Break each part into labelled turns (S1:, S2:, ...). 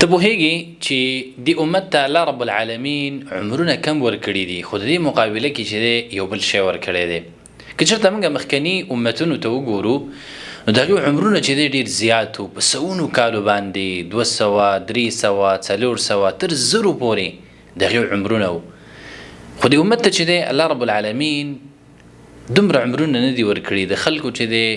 S1: ته پوهیږي چې دی امت ته الله رب العالمین عمرونه کم ورکړي دي، خو د دې مقابله کې چې دی یو بل شی ورکړی دی. که چېرته موږ مخکني امتونو ته وګورو نو د هغوی عمرونه چې دی ډېر زیات وو، په سوونو کالو باندې 200، 300، 400 تر 1000 پورې د هغوی عمرونه وو. خو دې امت ته چې دی الله رب العالمین دومره عمرونه نه دي ورکړي. د خلکو چې دی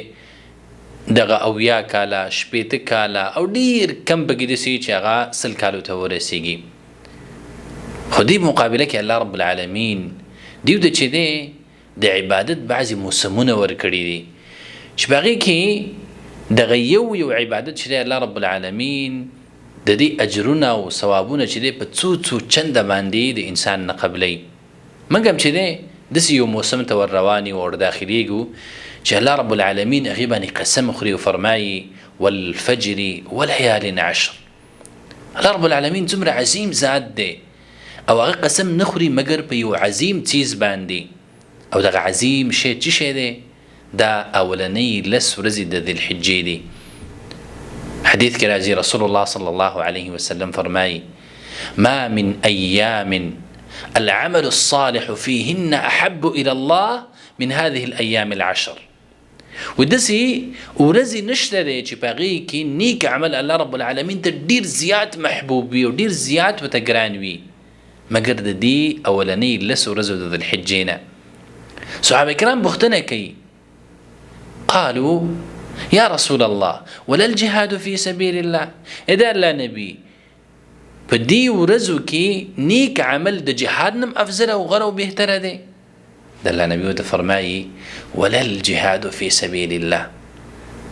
S1: دغه 70 کاله، 60 کاله او ډیر کم پکې داسې چې هغه 100 کالو ته ورسیږي. خو دې مقابله کې الله رب العالمین دیو ته چې دی د عبادت بعضې موسمونه ورکړي دي چې په هغې کې دغه یو یو عبادت چې دی الله رب العالمین د دې اجرونه او ثوابونه چې دی په څو څو چنده باندې د انسان نه قبلوي. موږ هم چې دی داسې یو موسم ته ور روان یو، ور داخلېږو چې الله رب العالمین هغې باندې قسم خوري او فرمایي والفجر وليال عشر. الله رب العالمین څومره عظیم ذات دی او هغه قسم نه خوري مګر په یو عظیم څیز باندې، او دغه عظیم شی څه شی دی؟ دا اولنۍ 10 ورځې د ذي الحجې دي. حدیث کې راځي رسول الله صلی الله علیه وسلم فرمایي ما من ایام العمل الصالح فيهن أحب إلى الله من هذه الأيام العشر. ودسي ورځې نشته دی چې په هغې کې نیک عمل الله رب العالمین ته ډیر زیات محبوب وي او ډیر زیات ورته ګران وي مګر د دې اولنۍ 10 ورځو د ذي الحجې نه. صحابه کرام پوښتنه کوي، قالوا يا رسول الله ولا الجهاد في سبيل الله؟ اذا الله نبي په دې ورځو کې نیک عمل د جهاد نم افضل او غوره او بهتره دی؟ د الله نبی ورته فرمایي ولا الجهاد في سبيل الله،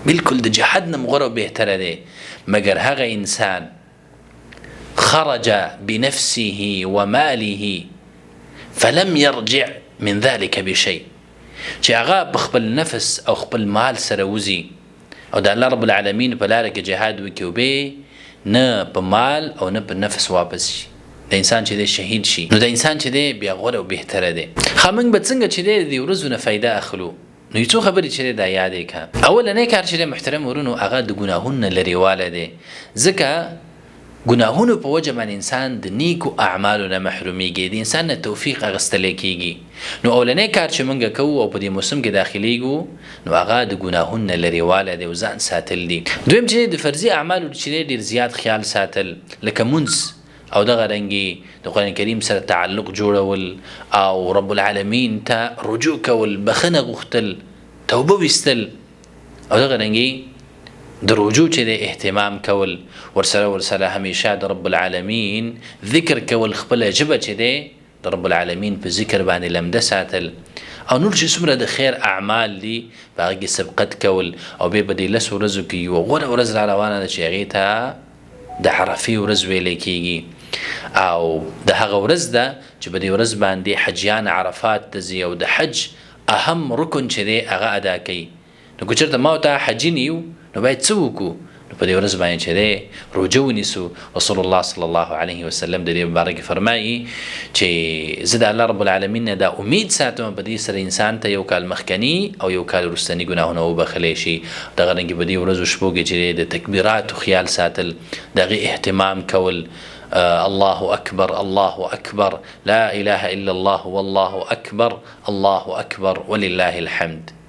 S1: بالکل د جهاد نم غوره او بهتره دی، مګر هغه انسان خرج بنفسه وماله فلم يرجع من ذلك بشيء، چې هغه په خپل نفس او خپل مال سره وځي او د الله رب العالمین په لاره کې جهاد وکړي او بیا نه په مال او نه په نفس واپس شي، د انسان چې دی شهید شي، نو د انسان چې دی بیا غوره او بهتره دی. ښه، موږ به څنګه چې دی د دې ورځو نه فایده اخلو؟ نو یو څو خبرې چې دی دا یادې کړه. اولنی کار چې دی محترم ورونو هغه د ګناهونو نه لرېوالی دی، ځکه ګناهونو په وجه باندې انسان د نیکو اعمالو نه محرومیږي، د انسان نه توفیق اخیستلی کیږي. نو اولنی کار چې موږ کوو او په دې موسم کې داخلیږو نو هغه د ګناهونو نه لرېوالی دی او ځان ساتل دي. دویم چې د فرضي اعمالو چې دی ډېر زیات خیال ساتل، لکه مونځ او دغه رنګي د قرآن کریم سره تعلق جوړول او رب العالمین ته رجوع کول، بخښنه غوښتل، توبه ویستل او دغه رنګي د رجوع چې دی اهتمام کول، ورسره همیشه د رب العالمین ذکر کول، خپله ژبه چې دی د رب العالمین په ذکر باندې لمده ساتل او نور چې څومره د خیر اعمال دي په هغه کې سبقت کول. او بیا په دې 10 ورځو کې یوه غوره ورځ را روانه ده چې هغې ته د عرفې ورځ ویلی کیږي، او د هغه ورځ ده چې په دې ورځ باندې حجیان عرفات ته ځي او د حج اهم رکن چې دی هغه ادا کوي. نو که چېرته ما او تا حجي نه یو نو باید څه وکړو؟ نو په دې ورځ باندې چې دی روژه ونیسو. رسول الله صلی الله علیه وسلم د دې مبارک کې فرمایي چې زه د الله رب العالمین نه دا امید ساتم په دې سره انسان ته یو کال مخکني او یو کال وروستني ګناهونه وبخښلی شي. دغه رنګ په دې ورځو شپو کې چې دی د تکبیراتو خیال ساتل، د هغې اهتمام کول، الله اکبر الله اکبر لا اله الا الله والله اکبر الله اکبر ولله الحمد.